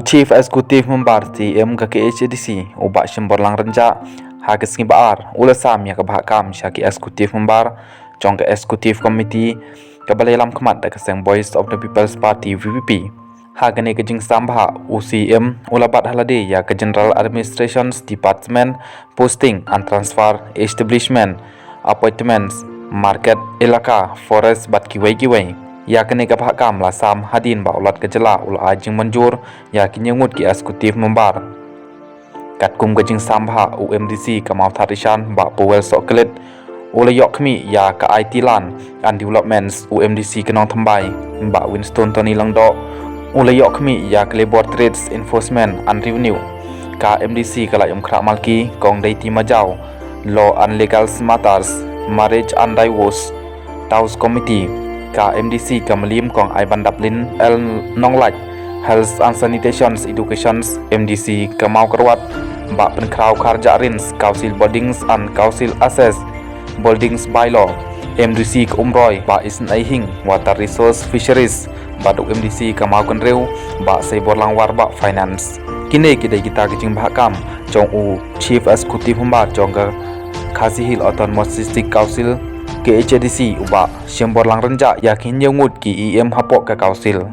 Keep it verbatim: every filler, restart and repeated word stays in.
Chief Executive Member C E M ka K H A D C, u Bah Shemborlang Rynjah, ha ka sngi Ba-ar, u la sam ïa ka bhah kam sha ki Executive Member jong ka Executive Committee kaba la ïalam khmat da ka seng Voice of the People's Party, V P P. Ha kane ka jingsam bhah, u C E M u la bat ha lade ïa ka General Administrations Department, Posting and Transfer, Establishment, Appointments, Market, Elaka, Forest bad kiwei kiwei. Ïa kane ka bhah kam la sam hadien ba u Lat ka jylla u la ai jingmynjur ïa ki hynñiew ngut ki Executive Member. Katkum ka jingsam bhah, u M D C ka Mawthadraishan, Bah Powell Sohklet, u la ïoh khmih ïa ka I T Land and Developments, u M D C ka Nongthymmai, Bah Winston Tony Lyngdoh, u la ïoh khmih ïa ka Labour, Trades, Enforcement and Revenue, ka M D C ka Laitumkhrah Malki, Kong Daiti Majaw, Law and Legal Matters, Marriage and Divorce, Taus Committee, ka M D C ka Mylliem, Kong Aibandaplin L Nonglait, Health and Sanitations, Educations, M D C ka Mawkyrwat, Bah Pynkhraw Kharjahriens, Council Buildings and Council Assets, Buildings Bylaw, M D C ka Umroi, Bah Isynei Hing, Water Resource, Fisheries, bad u M D C ka Mawkynrew, Bah Seiborlang Warbah, Finance. Kine ki dei kita ki jingbhah kam jong u Chief Executive Member jong ka Khasi Hills Autonomous District Council, K H A D C, u Bah Shemborlang Rynjah, ïa ki hynñiew ngut ki E M hapoh ka Council.